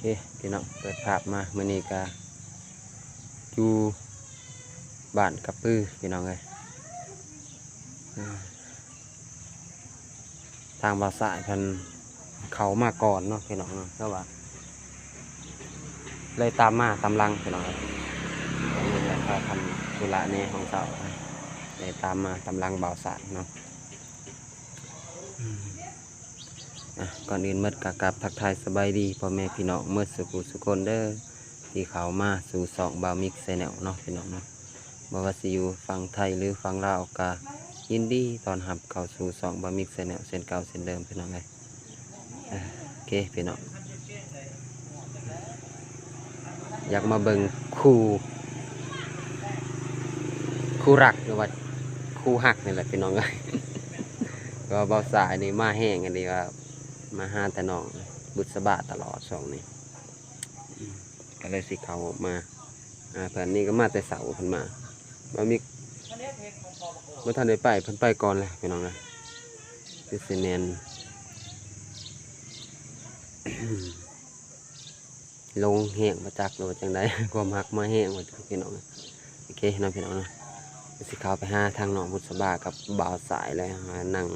ເອີ ພີ່ນ້ອງ ເປີດພາບມາ ມື້ນີ້ກະຢູ່ບ້ານກະປື ພີ່ນ້ອງເອີຍ. ທາງບ່າວຊາຍເພິ່ນເຂົ້າມາກ່ອນເນາະ ພີ່ນ້ອງເນາະ ແຕ່ວ່າເລີຍຕາມມາຕາມຫຼັງ ພີ່ນ້ອງເອີຍ. ເພິ່ນພາກັນທຸລະແດ່ຂອງເຂົາ ເລີຍຕາມມາຕາມຫຼັງບ່າວຊາຍເນາະ. ອາ ກ່ອນອື່ນໝົດກໍກາບທັກທາຍສະບາຍດີພໍ່ແມ່ພີ່ນ້ອງໝົດສູ່ຜູ້ສູ່ຄົນເດີ ທີ່ເຂົ້າມາສູ່ຊ່ອງບ່າວມິກແຊນແນວເນາະ ພີ່ນ້ອງເນາະ. ບໍ່ວ່າຊິຢູ່ຝັ່ງໄທ ຫຼື ຝັ່ງລາວ ກໍຍິນດີຕ້ອນຮັບເຂົ້າສູ່ຊ່ອງບ່າວມິກແຊນແນວເຊັ່ນເກົ່າເຊັ່ນເດີມ ພີ່ນ້ອງເອີຍ. ໂອເຄ ພີ່ນ້ອງ ຢາກມາເບິ່ງຄູ່ ຄູ່ລັກ ຫຼືວ່າຄູ່ຮັກນີ້ແຫຼະ ພີ່ນ້ອງເອີຍ. ກໍບ່າວຊາຍນີ້ມາແຮງອີ່ຫຼີ ວ່າມາຫາແຕ່ນ້ອງບຸດສະບາຕະຫຼອດຊ່ວງນີ້ ກໍເລີຍຊິເຂົ້າມາ. ອ່າ ເພິ່ນນີ້ກໍມາແຕ່ເຊົ້າ ເພິ່ນມາ ບ່າວມິກບໍ່ທັນໄດ້ໄປ ເພິ່ນໄປກ່ອນແລ້ວ ພີ່ນ້ອງເອີຍ. ຄືຊິແມ່ນ ລົງແຮງບໍ່ຈັກ ຫຼືວ່າຈັ່ງໃດ ຄວາມຮັກມາແຮງບໍ່ຈັກ ພີ່ນ້ອງ. ໂອເຄເນາະ ພີ່ນ້ອງເນາະ ຊິເຂົ້າໄປຫາທາງນ້ອງບຸດສະບາກັບບ່າວຊາຍເລີຍ ຫານັ່ງ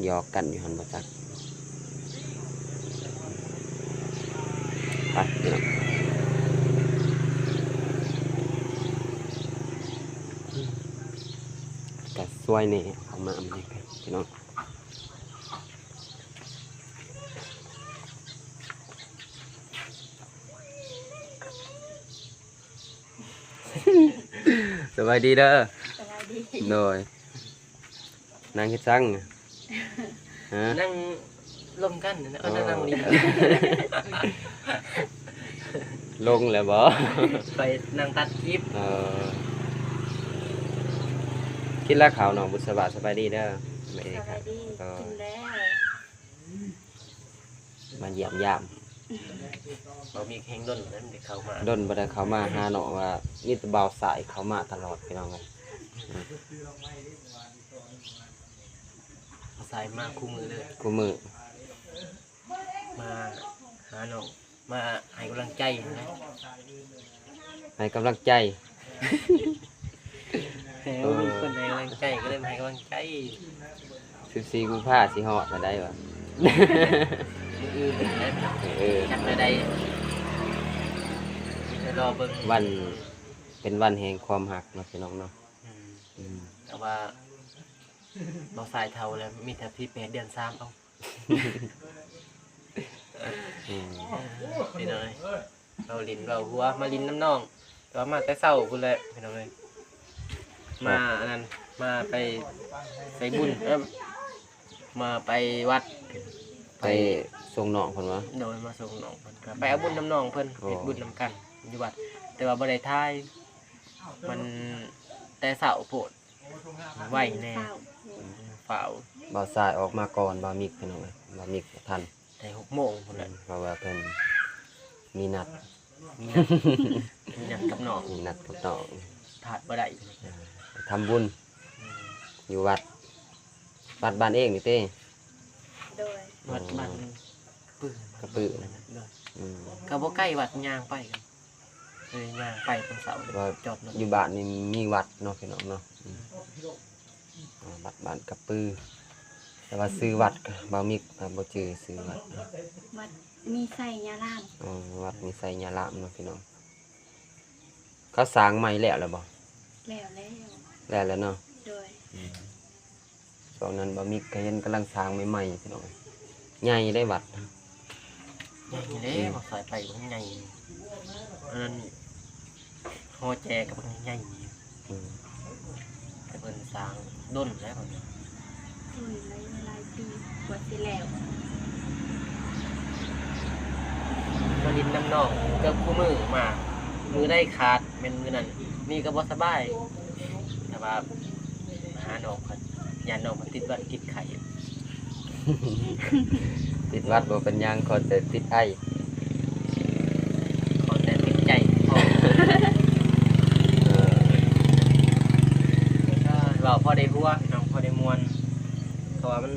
ຢອກກັນຢູ່ຫັ້ນບໍ່ຈັກ. ໄປພີ່ນ້ອງ ກະສວຍແດ່ເຂົ້າມາມື້ນີ້ພີ່ນ້ອງ. ສະບາຍດີເດີ. ສະບາຍດີ. ໂດຍ. ນັ່ງເຮັດສັງ? ຮະ? ນັ່ງລົມກັນ ເອີ ນັ່ງຫຼິ້ນ. ລົງແລ້ວບໍ່? ໄປນັ່ງຕັດຄລິບ. ເອີ ກິນແລ້ວເຂົ້ານ້ອງບຸດສະບາ ສະບາຍດີເດີ. ສະບາຍດີ. ເອີ ກິນແລ້ວ. ມາຢ້ຽມຢາມ ບໍ່ມີແຮງດົນນັ້ນໄດ້ເຂົ້າມາ ດົນບໍ່ໄດ້ເຂົ້າມາຫານ້ອງ ວ່າມີແຕ່ບ່າວຊາຍເຂົ້າມາຕະຫຼອດ ພີ່ນ້ອງເອີຍ. ອືມ ບ່າວຊາຍມາຄູ່ມື້ເລີຍ ຄູ່ມື້ ມາຫານ້ອງ ມາໃຫ້ກຳລັງໃຈຫັ້ນນະ. ໃຫ້ກຳລັງໃຈ ໃຫ້ ເອີ ມີຄົນໃຫ້ກຳລັງໃຈ ກໍເລີຍມາໃຫ້ກຳລັງໃຈ. ສິບສີ່ກຸມພາຊິຮອດແລ້ວໄດ໋ຫວາ ມື້ອື່ນນີ້ແຫຼະ. ເອີ ຈັກແນວໃດ ມີແຕ່ລໍເບິ່ງ. ວັນ ເປັນວັນແຫ່ງຄວາມຮັກເນາະ ພີ່ນ້ອງເນາະ. ອືມ ອືມ ແຕ່ວ່າ ບໍ່ສາຍເຖົ້າແລ້ວ ມີແຕ່ທີແປດເດືອນສາມເອົາ. ອືມ ເອີ ພີ່ນ້ອງເອີຍ ເວົ້າຫຼິ້ນເວົ້າຫົວ ມາຫຼິ້ນນຳນ້ອງ ແຕ່ວ່າມາແຕ່ເຊົ້າພຸ້ນແຫຼະ ພີ່ນ້ອງເອີຍ. ມາອັນນັ້ນ ມາໄປໃສ່ບຸນ ເອີ ມາໄປວັດ ໄປ ໄປສົ່ງນ້ອງເພິ່ນຫວາ? ໂດຍ ມາສົ່ງນ້ອງເພິ່ນ ກໍໄປເອົາບຸນນຳນ້ອງເພິ່ນ. ໂອ້ ເຮັດບຸນນຳກັນຢູ່ວັດ ແຕ່ວ່າບໍ່ໄດ້ຖ່າຍ ມັນແຕ່ເຊົ້າໂພດ. ໄວແດ່ ຟ້າວ ຟ້າວ. ບ່າວຊາຍອອກມາກ່ອນບ່າວມິກ ພີ່ນ້ອງເອີຍ ບ່າວມິກບໍ່ທັນ ແຕ່ຫົກໂມງພຸ້ນແຫຼະ. ອືມ ເພາະວ່າເພິ່ນມີນັດ ມີນັດ ມີນັດກັບນ້ອງ ມີນັດກັບນ້ອງ ພາດບໍ່ໄດ້. ເອີ ໄປທຳບຸນ ອືມ ຢູ່ວັດ ວັດບ້ານເອງນີ້ຕິ? ໂດຍ. ວັດບ້ານ ອືມ ກະປື ກະປື ໂດຍ. ອືມ ກໍບໍ່ໄກ ວັດ ຍ່າງໄປ ເອີ ຍ່າງໄປຕອນເຊົ້າ ວ່າ ຈອດລົດ ຢູ່ບ້ານນີ້ມີວັດເນາະ ພີ່ນ້ອງເນາະ. ອືມ ອືມ ວັດບ້ານກະປື ແຕ່ວ່າຊື່ວັດ ບ່າວມິກ ເອີ ບໍ່ຈື່ຊື່ວັດ. ວັດມີໄຊຍາລາມ. ອໍ ວັດມີໄຊຍາລາມເນາະ ພີ່ນ້ອງ. ເຂົາສ້າງໃໝ່ແລ້ວແລ້ວບໍ່? ແລ້ວແລ້ວ. ແລ້ວແລ້ວເນາະ. ໂດຍ. ອືມ ຊ່ວງນັ້ນບ່າວມິກກໍເຫັນກຳລັງສ້າງໃໝ່ໆ ພີ່ນ້ອງ. ໃຫຍ່ເດ້ວັດ ໃຫຍ່ເດ້. ອືມ ສາຍໄຟມັນໃຫຍ່ ອັນນັ້ນ ຫໍແຈກໍບັກໃຫຍ່. ອືມ ແຕ່ເພິ່ນສ້າງດົນແລ້ວ ດົນແລ້ວ ຫຼາຍປີກວ່າຊິແລ້ວ. ມາຫຼິ້ນນຳນ້ອງເກືອບຄູ່ມື້ ມາມື້ໃດຂາດແມ່ນມື້ນັ້ນ. ນີ້ກໍບໍ່ສະບາຍ ແຕ່ວ່າຫານ້ອງ ຢ້ານນ້ອງເພິ່ນຕິດຫວັດຕິດໄຂ້. ຕິດຫວັດບໍ່ເປັນຫຍັງ ຂໍແຕ່ຕິດໄອ ຂໍແຕ່ຕິດໃຈພໍ. ເອີ ເວົ້າພໍໄດ້ຫົວ ພີ່ນ້ອງ ພໍໄດ້ມ່ວນ ເພາະວ່າມັນ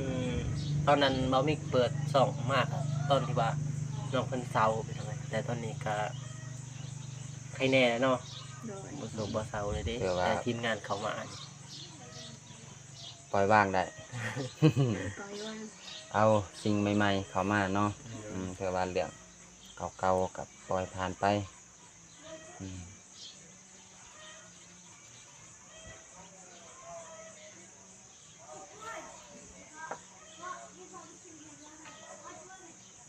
ຕອນນັ້ນບ່າວມິກເປີດຊ່ອງມາ ຕອນທີ່ວ່າ ນ້ອງເພິ່ນເຊົາ ພີ່ນ້ອງເອີຍ ແຕ່ຕອນນີ້ກະໄຄແນ່ແລ້ວເນາະ ໂດຍ ບໍ່ໂສກບໍ່ເຊົາເລີຍເດ້ ຖືວ່າ ແຕ່ທີມງານເຂົ້າມານີ້ ປ່ອຍວາງໄດ້ ປ່ອຍວາງ ເອົາສິ່ງໃໝ່ໆເຂົ້າມາເນາະ ໂດຍ ອືມ ຖືວ່າເລື່ອງເກົ່າໆກໍປ່ອຍຜ່ານໄປ ອືມ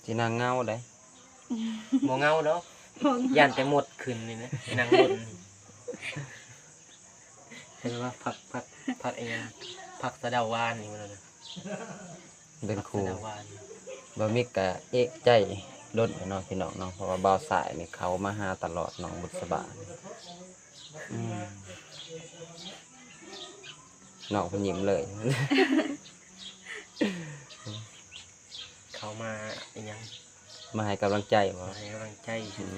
ຊິນັ່ງເຫງົາໃດ ບໍ່ເຫງົາດອກ ບໍ່ເຫງົາ ຢ້ານແຕ່ມົດຂຶ້ນນີ້ນະ ນັ່ງດົນ ເຫັນວ່າຜັກ ຜັກ ຜັກອີ່ຫຍັງ ຜັກສະເດົາຫວານນີ້ ເປັນຄູ ບ່າວມິກກະເອກໃຈດົນເນາະພີ່ນ້ອງເນາະ ເພາະວ່າບ່າວຊາຍນີ້ເຂົ້າມາຫາຕະຫຼອດ ນ້ອງບຸດສະບາ ອືມ ນ້ອງເພິ່ນຍິ້ມເລີຍ ເຂົ້າມາອີ່ຫຍັງ ມາໃຫ້ກຳລັງໃຈບໍ? ມາໃຫ້ກຳລັງໃຈ ອືມ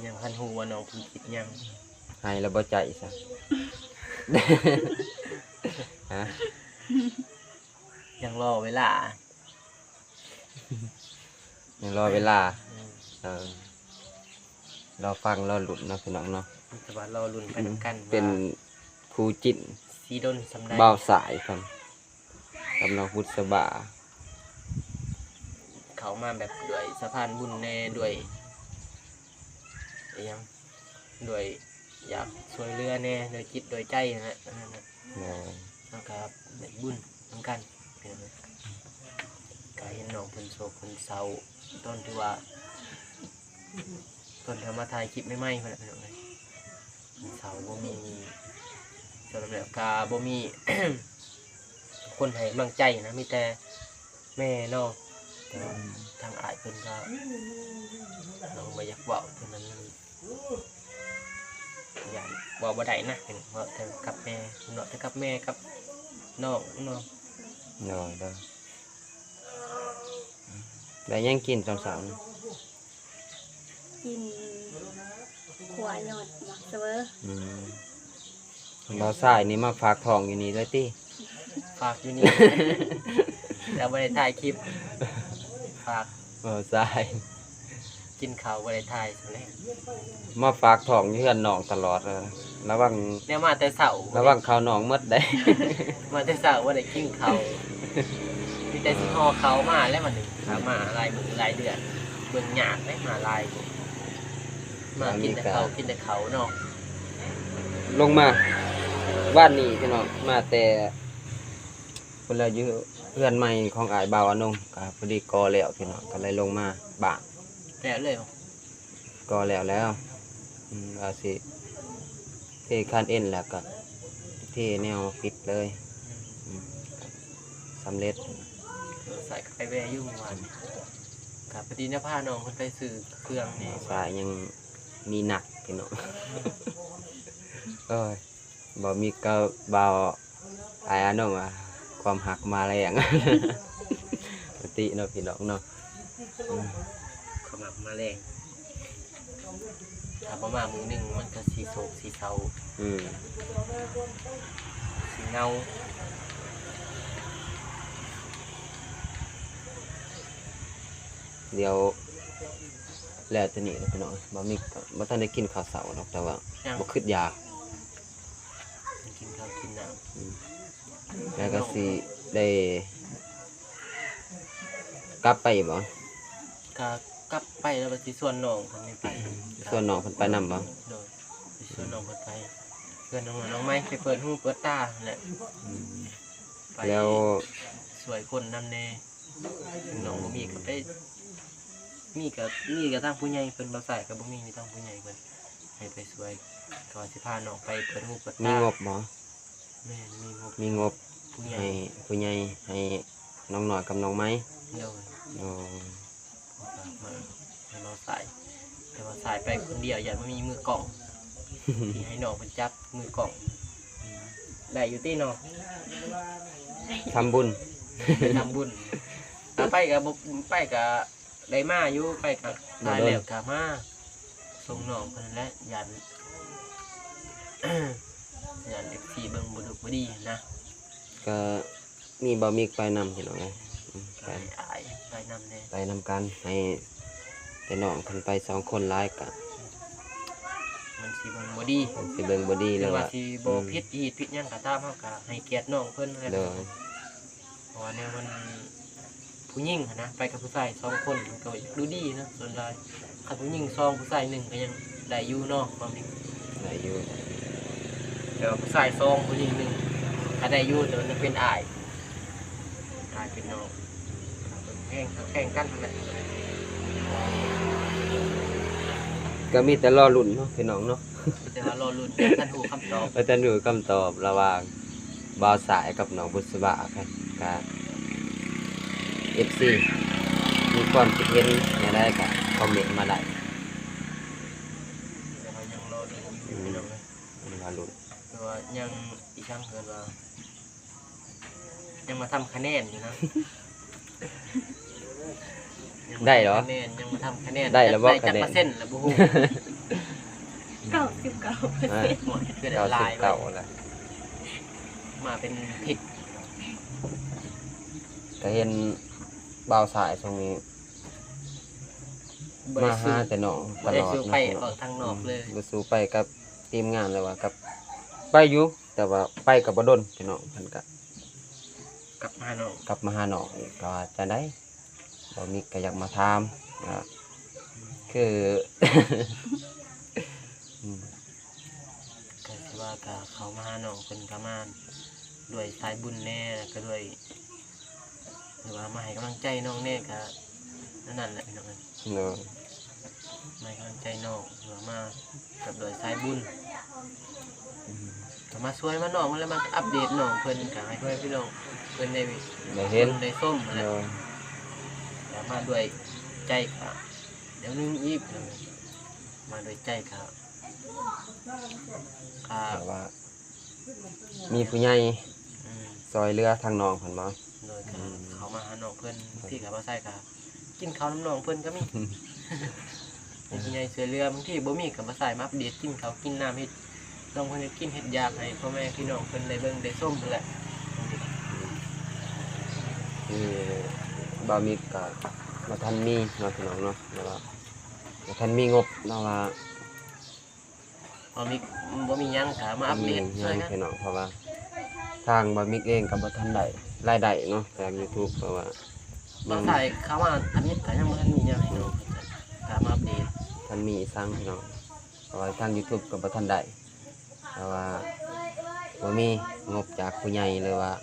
ຍັງບໍ່ທັນຮູ້ວ່ານ້ອງເພິ່ນຄິດຫຍັງ ໃຫ້ແລ້ວບໍ່ໃຈຊະ ຮະ ຍັງລໍເວລາ ຍັງລໍເວລາ ອືມ ເອີ ລໍຟັງລໍລຸ້ນເນາະພີ່ນ້ອງເນາະ ມີແຕ່ວ່າລໍລຸ້ນໄປນຳກັນ ເປັນ ວ່າ ຄູ່ຈິ້ນ ຊິດົນສ່ຳໃດ ບ່າວສາຍເພິ່ນ ກັບນ້ອງບຸດສະບາ ເຂົ້າມາແບບດ້ວຍສະພານບຸນແດ່ ດ້ວຍ ອີ່ຫຍັງ ດ້ວຍຢາກຊ່ວຍເຫຼືອແດ່ ດ້ວຍຈິດດ້ວຍໃຈຫັ້ນແຫຼະ ອັນນັ້ນນະ ໂດຍ ເຮົາກໍໄດ້ບຸນນຳກັນ ກໍເຫັນນ້ອງເພິ່ນໂສກເພິ່ນເສົ້າ ຕອນທີ່ວ່າ ຕອນທີ່ເຮົາມາຖ່າຍຄລິບໃໝ່ໆພຸ້ນແຫຼະ ພີ່ນ້ອງເອີຍ ເສົ້າ ບໍ່ມີ ສຳລັບແລ້ວກະບໍ່ມີຄົນໃຫ້ກຳລັງໃຈນະ ມີແຕ່ແມ່ເນາະ ແຕ່ວ່າ ອືມ ທາງອ້າຍເພິ່ນກໍ ນ້ອງບໍ່ຢາກເວົ້າ ຕອນນັ້ນມັນ ຢ້ານເວົ້າບໍ່ໄດ້ນະ ເຫັນເວົ້າແຕ່ກັບແມ່ ເນາະ ແຕ່ກັບແມ່ກັບນ້ອງເນາະ ໂດຍ ໂດຍ ໄດ້ຫຍັງກິນຕອນເຊົ້ານີ້? ກິນຂົ້ວຍອດໝາກສະເວີ ອືມ ບ່າວຊາຍນີ້ມາຝາກທ້ອງຢູ່ນີ້ເລີຍຕິ? ຝາກຢູ່ນີ້ ແຕ່ບໍ່ໄດ້ຖ່າຍຄລິບ ຝາກ ບ່າວຊາຍ ກິນເຂົ້າບໍ່ໄດ້ຖ່າຍຊັ້ນແຫຼະ ມາຝາກທ້ອງຢູ່ເຮືອນນ້ອງຕະຫຼອດ ເອີ ລະວັງ ແນວມາແຕ່ເຊົ້າ ລະວັງເຂົ້ານ້ອງໝົດເດ້ ມາແຕ່ເຊົ້າບໍ່ໄດ້ກິນເຂົ້າ ມີແຕ່ຊິຫໍ່ເຂົ້າມາແລ້ວບັດນີ້ ຖ້າມາຫຼາຍມື້ຫຼາຍເດືອນ ເບິ່ງຍາກເດ້ ມາຫຼາຍ ມາກິນແຕ່ເຂົ້າ ກິນແຕ່ເຂົ້າເນາະ ລົງມາວານນີ້ພີ່ນ້ອງ ມາແຕ່ ພຸ້ນແຫຼະ ຢູ່ເຮືອນໃໝ່ຂອງອ້າຍບ່າວອານົງ ກໍພໍດີກໍ່ແລ້ວພີ່ນ້ອງ ກໍເລີຍລົງມາບ້ານ ແລ້ວເລີຍບໍ່? ກໍແລ້ວແລ້ວ ອືມ ວ່າຊິເທຄານເອັນ ແລ້ວກໍເທແນວປິດເລີຍ ອືມ ອືມ ສຳເລັດ ສາຍກໍໄປແວ່ຢູ່ມື້ວານ ກໍພໍດີນະ ພານ້ອງເພິ່ນໄປຊື້ເຄື່ອງນີ້ ສາຍຍັງມີນັດພີ່ນ້ອງ ໂອ້ຍ ບໍ່ມີກໍເວົ້າ ອ້າຍອານົງວ່າ ຄວາມຮັກມາແລງ ປະຕິເນາະພີ່ນ້ອງເນາະ ອືມ ຄວາມຮັກມາແລງ ຖ້າບໍ່ມາມື້ໜຶ່ງມັນກໍຊິໂສກຊິເສົ້າ ອືມ ຊິເຫງົາ ດຽວ ແລ້ວແຕ່ນີ້ແຫຼະພີ່ນ້ອງ ບໍ່ມີ ບໍ່ທັນໄດ້ກິນເຂົ້າເຊົ້າດອກ ແຕ່ວ່າ ຍັງ ບໍ່ຄິດຢາກ ກິນເຂົ້າກິນນ້ຳ ອືມ ແລ້ວກໍຊິໄດ້ກັບໄປບໍ່? ກໍກັບໄປແລ້ວວ່າຊິຊວນນ້ອງເພິ່ນໄປ ຊວນນ້ອງເພິ່ນໄປນຳບໍ່? ໂດຍ ຊິຊວນນ້ອງເພິ່ນໄປ ເພື່ອນນ້ອງ ນ້ອງໄມ້ໄປເປີດຫູເປີດຕາຫັ້ນແຫຼະ ອືມ ໄປ ແລ້ວ ຊ່ວຍຄົນນຳແດ່ ນ້ອງບໍ່ມີກໍໄປ ມີກໍ ມີກໍທາງຜູ້ໃຫຍ່ເພິ່ນ ບ່າວຊາຍກໍບໍ່ມີ ມີທາງຜູ້ໃຫຍ່ເພິ່ນໃຫ້ໄປຊ່ວຍ ກໍວ່າຊິພານ້ອງໄປເປີດຫູເປີດຕາ ມີງົບບໍ່? ແມ່ນ ມີງົບ ມີງົບ ຜູ້ໃຫຍ່ ໃຫ້ຜູ້ໃຫຍ່ ໃຫ້ນ້ອງນ້ອຍກັບນ້ອງໄມ້ ໂດຍ ໂອ້ ຝາກມາໃຫ້ບ່າວຊາຍ ແຕ່ວ່າຊາຍໄປຄົນດຽວ ຢ້ານບໍ່ມີມືກ້ອງ ທີ່ໃຫ້ນ້ອງເພິ່ນຈັບມືກ້ອງ ໄດ້ຢູ່ຕິນ້ອງ? ທຳບຸນ ໄປທຳບຸນ ຖ້າໄປກໍບໍ່ ໄປກໍໄດ້ມາຢູ່ ໄປກໍຖ່າຍແລ້ວກໍມາ ສົ່ງນ້ອງເພິ່ນນັ້ນແຫຼະ ຢ້ານ ຢ້ານເອັຟຊີເບິ່ງບໍ່ດີບໍ່ດີຫັ້ນນະ ກໍ ມີບ່າວມິກໄປນຳພີ່ນ້ອງເອີຍ ໄປ ອ້າຍໄປນຳແດ່ ໄປນຳກັນ ໃຫ້ແຕ່ນ້ອງເພິ່ນໄປສອງຄົນຫຼາຍກະ ມັນຊິເບິ່ງບໍ່ດີ ມັນຊິເບິ່ງບໍ່ດີ ຫຼືວ່າຊິບໍ່ຜິດຮີດຜິດຫຍັງກໍຕາມ ເຮົາກໍໃຫ້ກຽດນ້ອງເພິ່ນແຫຼະ ໂດຍ ເພາະວ່າແນວມັນຜູ້ຍິງຫັ້ນນະ ໄປກັບຜູ້ຊາຍສອງຄົນ ມັນກໍບໍ່ຢາກດູດີນະ ສ່ວນຫຼາຍ ຄັນຜູ້ຍິງສອງ ຜູ້ຊາຍໜຶ່ງ ກໍຍັງໄດ້ຢູ່ເນາະ ຄວາມຈິງ ໄດ້ຢູ່ ແຕ່ວ່າຜູ້ຊາຍສອງ ຜູ້ຍິງໜຶ່ງ ກໍໄດ້ຢູ່ ແຕ່ວ່າຍັງເປັນອ້າຍ ກາຍເປັນນ້ອງ ເບິ່ງແພງ ແພງກັນຫັ້ນແຫຼະ ກໍມີແຕ່ລໍລຸ້ນເນາະ ພີ່ນ້ອງເນາະ ມີແຕ່ວ່າລໍລຸ້ນ ຍັງບໍ່ທັນຮູ້ຄຳຕອບ ບໍ່ທັນຮູ້ຄຳຕອບລະຫວ່າງບ່າວສາຍກັບນ້ອງບຸດສະບາ ກໍ ເອັຟຊີ ມີຄວາມຄິດເຫັນແນວໃດກໍຄອມເມັນມາໄດ້ ແຕ່ວ່າຍັງລໍລຸ້ນຢູ່ ອືມ ພີ່ນ້ອງເອີຍ ຍັງລໍລຸ້ນ ແຕ່ວ່າຍັງອີຫຍັງເອີ້ນວ່າ ຍັງມາທຳຄະແນນຢູ່ນະ ໄດ້ເນາະ ຍັງມາທຳຄະແນນ ຍັງມາທຳຄະແນນ ໄດ້ແລ້ວບໍ່ ຈັກເປີເຊັນລະບໍ່ຮູ້ ເກົ້າສິບເກົ້າເປີເຊັນ ໂອ້ຍ ຄືໄດ້ຫຼາຍ ເກົ້າສິບເກົ້າລະ ມາເປັນທິດ ກໍເຫັນບ່າວສາຍຊ່ວງນີ້ ມາຫາແຕ່ນ້ອງຕະຫຼອດ ບໍ່ໄດ້ສູ່ໄປອອກທາງນອກເລີຍ ບໍ່ສູ່ໄປກັບທີມງານ ຫຼືວ່າກັບ ໄປຢູ່ ແຕ່ວ່າໄປກໍບໍ່ດົນ ພີ່ນ້ອງ ເພິ່ນກໍກັບມາຫານ້ອງ ກັບມາຫານ້ອງອີກ ກໍວ່າຈັ່ງໃດ ບ່າວມິກກໍຢາກມາຖາມ ວ່າ ຄື ອືມ ກໍຄືວ່າກໍເຂົ້າມາຫານ້ອງເພິ່ນກໍມາດ້ວຍສາຍບຸນແດ່ ແລ້ວກໍດ້ວຍ ຫຼືວ່າມາໃຫ້ກຳລັງໃຈນ້ອງແດ່ ກໍແນວນັ້ນແຫຼະພີ່ນ້ອງເອີຍ ໂດຍ ມາໃຫ້ກຳລັງໃຈນ້ອງ ຫຼືວ່າມາກັບດ້ວຍສາຍບຸນ ອືມ ກໍມາຊ່ວຍມານ້ອງ ແລ້ວມາອັບເດດນ້ອງເພິ່ນ ກໍໃຫ້ພໍ່ແມ່ພີ່ນ້ອງເພິ່ນໄດ້ ໄດ້ເຫັນ ໄດ້ຊົມຫັ້ນແຫຼະ ໂດຍ ແລ້ວມາດ້ວຍໃຈກໍແນວໜຶ່ງອີກ ມາດ້ວຍໃຈກໍ ກໍ ແຕ່ວ່າ ມີຜູ້ໃຫຍ່ ອືມ ຊ່ອຍເຫຼືອທາງນ້ອງເພິ່ນບໍ່? ໂດຍ ກໍ ອືມ ເຂົ້າມາຫານ້ອງເພິ່ນ ບາງທີກໍບໍ່ໃສ່ ກໍກິນເຂົ້ານຳນ້ອງເພິ່ນກໍມີ ມີຜູ້ໃຫຍ່ຊ່ວຍເຫຼືອ ບາງທີບໍ່ມີກໍບໍ່ໃສ່ ມາອັບເດດກິນເຂົ້າກິນນ້ຳ ເຮັດ ນ້ອງເພິ່ນເຮັດກິນເຮັດຢາກໃຫ້ພໍ່ແມ່ພີ່ນ້ອງເພິ່ນໄດ້ເບິ່ງໄດ້ຊົມຫັ້ນແຫຼະ ຄືບ່າວມິກກໍບໍ່ທັນມີເນາະ ພີ່ນ້ອງເນາະ ແຕ່ວ່າບໍ່ທັນມີງົບເນາະ ວ່າ ບໍ່ມີ ບໍ່ມີຫຍັງກໍມາອັບເດດຊ່ວຍກັນ ພີ່ນ້ອງ ເພາະວ່າທາງບ່າວມິກເອງກໍບໍ່ທັນໄດ້ລາຍໄດ້ເນາະ ຈາກຢູທູບ ເພາະວ່າ ບ່າວສາຍເຂົ້າມາອາທິດກໍຍັງບໍ່ທັນມີຫຍັງໃຫ້ນ້ອງ ກໍມາອັບເດດ ທັນມີອີສັງ ພີ່ນ້ອງ ເພາະວ່າທາງຢູທູບກໍບໍ່ທັນໄດ້ ເພາະວ່າບໍ່ມີງົບຈາກຜູ້ໃຫຍ່ ຫຼືວ່າ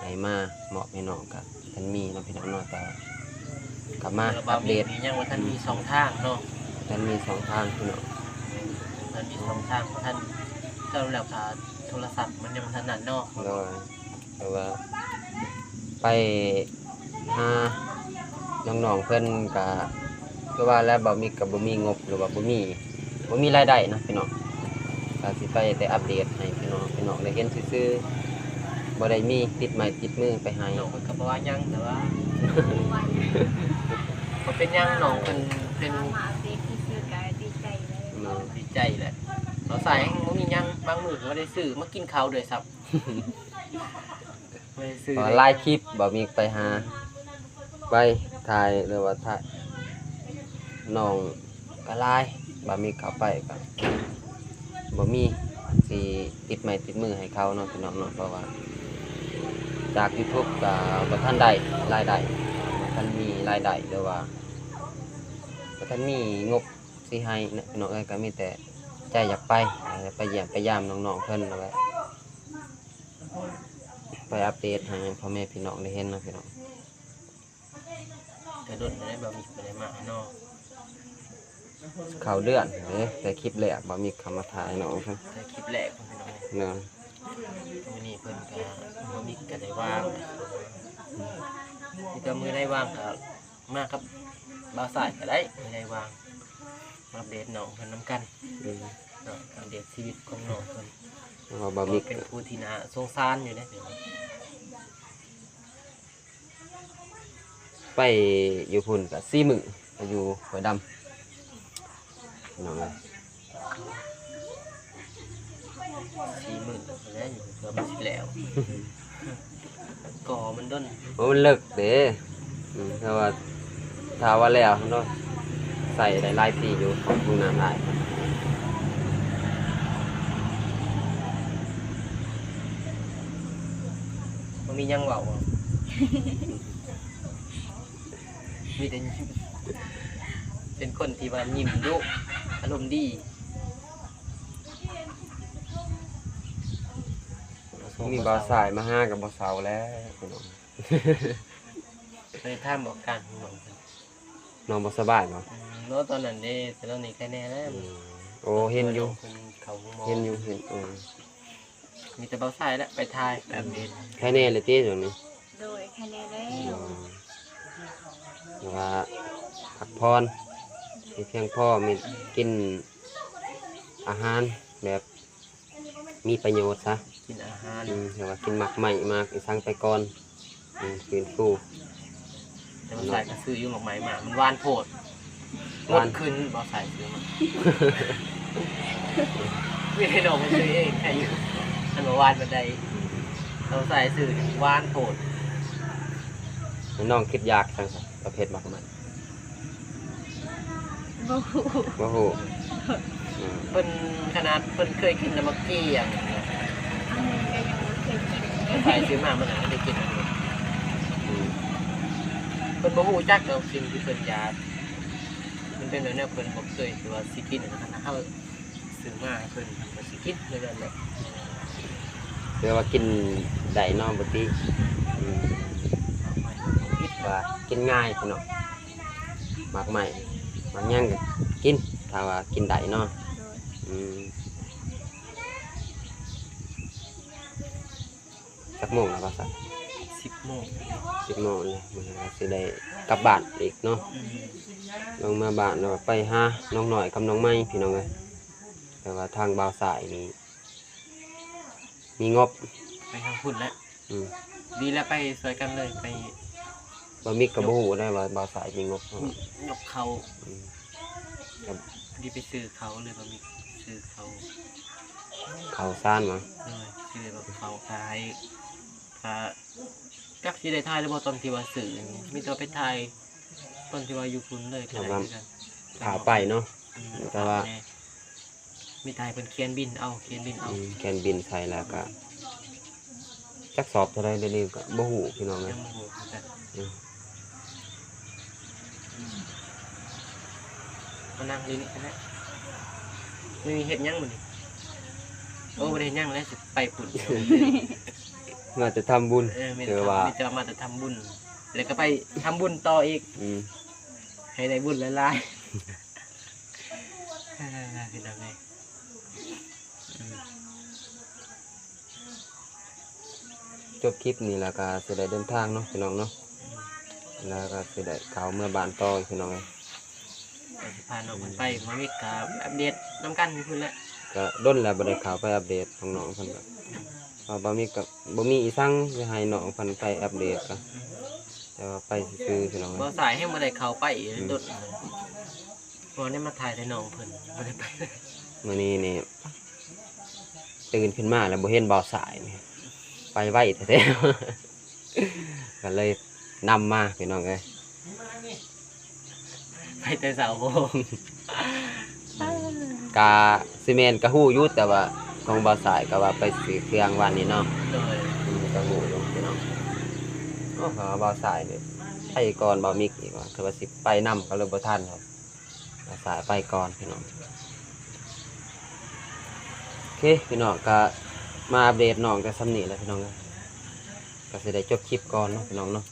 ໃຫ້ມາມອບໃຫ້ນ້ອງ ກໍທັນມີເນາະ ພີ່ນ້ອງເນາະ ແຕ່ ກໍມາອັບເດດ ຍັງບໍ່ທັນມີຊ່ອງທາງເນາະ ບໍ່ທັນມີຊ່ອງທາງ ພີ່ນ້ອງ ບໍ່ທັນມີຊ່ອງທາງ ບໍ່ທັນ ສະຫຼຸບແລ້ວກໍໂທລະສັບມັນຍັງບໍ່ທັນນັ້ນເນາະ ໂດຍ ແຕ່ວ່າໄປຫານ້ອງໆເພິ່ນ ກໍຄືວ່າແຫຼະ ບ່າວມິກກໍບໍ່ມີງົບ ຫຼືວ່າບໍ່ມີ ບໍ່ມີລາຍໄດ້ເນາະ ພີ່ນ້ອງ ກໍຊິໄປແຕ່ອັບເດດໃຫ້ພີ່ນ້ອງ ພີ່ນ້ອງໄດ້ເຫັນຊື່ໆ ບໍ່ໄດ້ມີຕິດໄມ້ຕິດມືໄປໃຫ້ ນ້ອງເພິ່ນກໍບໍ່ວ່າຫຍັງ ແຕ່ວ່າ ບໍ່ເປັນຫຍັງ ນ້ອງເພິ່ນເປັນ ເຮົາມາອັບເດດຊື່ໆກໍດີໃຈແລ້ວ ເນາະ ດີໃຈແຫຼະ ເຮົາໃສ່ບໍ່ມີຫຍັງ ບາງມື້ກໍບໍ່ໄດ້ຊື້ມາກິນເຂົ້າດ້ວຍຊ້ຳ ບໍ່ໄດ້ຊື້ ເພາະວ່າຫຼາຍຄລິບ ບ່າວມິກໄປຫາ ໄປຖ່າຍ ຫຼືວ່າຖ່າຍ ນ້ອງກໍຫຼາຍ ບ່າວມິກເຂົ້າໄປກໍບໍ່ມີຊິຕິດໄມ້ຕິດມືໃຫ້ເຂົາເນາະ ພີ່ນ້ອງເນາະ ເພາະວ່າຈາກຢູທູບກໍບໍ່ທັນໄດ້ລາຍໄດ້ ບໍ່ທັນມີລາຍໄດ້ ຫຼືວ່າບໍ່ທັນມີງົບຊິໃຫ້ເນາະ ພີ່ນ້ອງເອີຍ ກໍມີແຕ່ໃຈຢາກໄປ ໄປຢ້ຽມໄປຢາມນ້ອງໆເພິ່ນ ແລ້ວກໍໄປອັບເດດໃຫ້ພໍ່ແມ່ພີ່ນ້ອງໄດ້ເຫັນເນາະ ພີ່ນ້ອງ. ກະດົນແລ້ວບໍ່ມີ ບໍ່ໄດ້ມາເນາະ ເຂົ້າເດືອນເດ້ ແຕ່ຄລິບແລກບໍ່ມີເຂົ້າມາຖ່າຍເນາະ ແຕ່ຄລິບແລກພີ່ນ້ອງເນາະ ມື້ນີ້ເພິ່ນກະບໍ່ມີກະໄດ້ວ່າງ ມີແຕ່ມື້ໃດວ່າງກະມາກັບບ່າວຊາຍກະໄດ້ ມື້ໃດວ່າງ ມາອັບເດດນ້ອງເພິ່ນນຳກັນ ອືມ ເນາະ ອັບເດດຊີວິດຂອງນ້ອງເພິ່ນ ເພາະວ່າບ່າວມິກເປັນຜູ້ທີ່ໜ້າສົງສານຢູ່ເດ້. ໄປຢູ່ພຸ້ນກະສີ່ມື້ ໄປຢູ່ຫ້ວຍດຳ ນ້ອງເອີຍ ສີ່ມື້ແລ້ວ ຢູ່ເກືອບມັນຊິແລ້ວ ກໍມັນດົນ ໂອ້ ມັນເລິກເດ້ ອືມ ແຕ່ວ່າຖ້າວ່າແລ້ວເນາະ ໃຊ້ໄດ້ຫຼາຍປີຢູ່ ຫ້ອງນ້ຳອ້າຍ. ບໍ່ມີຫຍັງເວົ້າບໍ່? ມີແຕ່ຍິ້ມ ເປັນຄົນທີ່ວ່າຍິ້ມດຸ ອາລົມດີ. ມີບ່າວຊາຍມາຫາກໍບໍ່ເຊົາແລ້ວ ພີ່ນ້ອງ. ໄປຖາມອາການຂອງນ້ອງເພິ່ນ ນ້ອງບໍ່ສະບາຍບໍ່? ອືມ ເນາະ ຕອນນັ້ນເດ້ ແຕ່ຕອນນີ້ໄຄແນ່ແລ້ວ. ອືມ ໂອ້ ເຫັນຢູ່ ເພິ່ນເຂົ້າໂຮງໝໍ ເຫັນຢູ່ ເຫັນ ເອີ ມີແຕ່ບ່າວຊາຍແຫຼະໄປຖ່າຍໄປອັບເດດ. ໄຄແນ່ແລ້ວຕິດຽວນີ້? ໂດຍ ໄຄແນ່ແລ້ວ. ອືມ ແຕ່ວ່າພັກຜ່ອນໃຫ້ພຽງພໍ ມີກິນອາຫານແບບ ມີປະໂຫຍດຊະ ກິນອາຫານ ອືມ ແຕ່ວ່າກິນໝາກໄມ້ ໝາກອີສັງໄປກ່ອນ ອືມ ຟື້ນຟູ. ແຕ່ວ່າສາຍກໍຊື້ຢູ່ໝາກໄມ້ມາ ມັນຫວານໂພດ ຫວານ ໝົດຄືນ ບໍ່ສາຍຊື້ມາ ມີໃຫ້ນ້ອງມັນຊື້ເອງ ໃຫ້ຢູ່ ຄັນວ່າຫວານປານໃດ ນ້ອງສາຍຊື້ຫວານໂພດ. ແລ້ວນ້ອງຄິດຢາກຈັ່ງຊັ້ນ ປະເພດໝາກໄມ້? ບໍ່ຮູ້ ບໍ່ຮູ້. ອືມ ເພິ່ນ ຂະໜາດເພິ່ນເຄີຍກິນແຕ່ໝາກກ້ຽງ ອັນນີ້ກໍຍັງບໍ່ເຄີຍກິນ ໃສ່ຊື້ມາມື້ນັ້ນໄດ້ກິນ. ອືມ ເພິ່ນບໍ່ຮູ້ຈັກດອກສິ່ງທີ່ເພິ່ນຢາກ ມັນເປັນແນວ ແນວເພິ່ນບໍ່ເຄີຍທີ່ວ່າຊິກິນ ຄັນເຮົາ ຊື້ມາໃຫ້ເພິ່ນ ເພິ່ນກໍຊິກິນຄືກັນແຫຼະ. ແຕ່ວ່າກິນໄດ້ເນາະ ບໍ່ຕິ ອືມ ໝາກໄມ້ບໍ່ຜິດວ່າກິນງ່າຍເນາະ ໝາກໄມ້ ໝາກຫຍັງກໍກິນ ຖ້າວ່າກິນໄດ້ເນາະ. ໂດຍ ອືມ ຈັກໂມງແລ້ວກໍຊັ້ນ? ສິບໂມງ ສິບໂມງແລ້ວ ມື້ນີ້ກໍຊິໄດ້ກັບບ້ານອີກເນາະ. ອືມ ລົງມາບ້ານແລ້ວໄປຫານ້ອງນ້ອຍກັບນ້ອງໃໝ່ ພີ່ນ້ອງເອີຍ. ແຕ່ວ່າທາງບ່າວຊາຍນີ້ມີງົບ ໄປທາງພຸ້ນແຫຼະ. ອືມ ດີແລ້ວ ໄປຊ່ວຍກັນເລີຍ ໄປ. ບ່າວມິກກໍບໍ່ຮູ້ໄດ້ວ່າບ່າວຊາຍມີງົບ ຍົກເຂົ້າ. ອືມ ດີໄປຊື້ເຂົ້າເລີຍ ບ່າວມິກຊື້ເຂົ້າ ເຂົ້າສານຫວາ? ໂດຍ ຊື້ເຂົ້າຂາຍ ກະຈັກຊິໄດ້ຖ່າຍຫຼືບໍ່ ຕອນທີ່ວ່າຊື້ ມີແຕ່ໄປຖ່າຍຕອນທີ່ວ່າຢູ່ພຸ້ນເລີຍກໍໄດ້ຄືກັນ ຖ້າໄປເນາະ. ອືມ ແຕ່ວ່າ ມີແຕ່ໃຫ້ເພິ່ນຂຽນບິນເອົາ ຂຽນບິນເອົາ. ອືມ ຂຽນບິນໃສ່ແລ້ວກະຈັກສອບເທົ່າໃດ ດຽວນີ້ກະບໍ່ຮູ້ ພີ່ນ້ອງເອີຍ ຍັງບໍ່ຮູ້ຄືກັນ. ອືມ ມານັ່ງຢູ່ນີ້ກໍໄດ້. ມື້ນີ້ເຮັດຫຍັງມື້ນີ້? ໂອ້ ບໍ່ໄດ້ເຮັດຫຍັງແຫຼະ ຊິໄປພຸ້ນ ມາແຕ່ທຳບຸນ. ເອີ ແມ່ນ ຖືວ່າ ມີແຕ່ວ່າມາແຕ່ທຳບຸນ ແລ້ວກໍໄປທຳບຸນຕໍ່ອີກ. ອືມ ໃຫ້ໄດ້ບຸນຫຼາຍໆ. ເອີ ພີ່ນ້ອງເອີຍ ອືມ ຈົບຄລິບນີ້ແລ້ວກໍຊິໄດ້ເດີນທາງເນາະ ພີ່ນ້ອງເນາະ. ອືມ ແລ້ວກໍຊິໄດ້ເຂົ້າເມືອບ້ານຕໍ່ ພີ່ນ້ອງເອີຍ. ກໍຊິພານ້ອງເພິ່ນໄປ ບ່າວມິກກໍອັບເດດນຳກັນຢູ່ພຸ້ນແຫຼະ. ກໍດົນແລ້ວບໍ່ໄດ້ເຂົ້າໄປອັບເດດຂອງນ້ອງເພິ່ນ ກໍ ອືມ ເພາະບ່າວມິກກໍບໍ່ມີອີສັງຊິໃຫ້ນ້ອງເພິ່ນໄປອັບເດດ ກໍ ອືມ ແຕ່ວ່າໄປຊື່ໆ ພີ່ນ້ອງເອີຍ. ບໍ່ສາຍແຮງບໍ່ໄດ້ເຂົ້າໄປ ອືມ ດົນ ບໍ່ໄດ້ມາຖ່າຍແຕ່ນ້ອງເພິ່ນ ບໍ່ໄດ້ໄປ. ມື້ນີ້ນີ້ຕື່ນຂຶ້ນມາແລ້ວບໍ່ເຫັນບ່າວສາຍນີ້ ໄປໄວແທ້ໆ ກໍເລີຍນຳມາ ພີ່ນ້ອງເອີຍ. ໄປແຕ່ເຊົ້າ ກະຊິແມ່ນ ກະຮູ້ຢູ່ ແຕ່ວ່າຂອງບ່າວສາຍກໍວ່າໄປຊື້ເຄື່ອງວານນີ້ເນາະ. ໂດຍ ອືມ ກະຮູ້ຢູ່ ພີ່ນ້ອງ. ໂອ້ ຖ້າວ່າບ່າວສາຍນີ້ໄປກ່ອນບ່າວມິກອີກວ່າ ຄືວ່າຊິໄປນຳກໍເລີຍບໍ່ທັນ. ສາຍໄປກ່ອນ ພີ່ນ້ອງ. ໂອເຄ ພີ່ນ້ອງ ກໍມາອັບເດດນ້ອງແຕ່ສ່ຳນີ້ແຫຼະ ພີ່ນ້ອງເອີຍ. ກໍຊິໄດ້ຈົບຄລິບກ່ອນເນາະ ພີ່ນ້ອງເນາະ.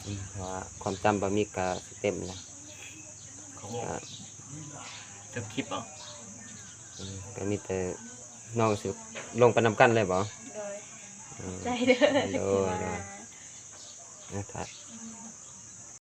ອືມ ເພາະວ່າຄວາມຈຳບ່າວມິກກໍຊິເຕັມແລ້ວ. ຂອງ ກໍ ຈົບຄລິບເອົາ. ອືມ ກໍມີແຕ່ ນ້ອງຊິລົງໄປນຳກັນເລີຍບໍ? ໂດຍ ອືມ ໃຈເດີ ໂດຍ ມາ ໂດຍ. ອ່ະ ຖ້າ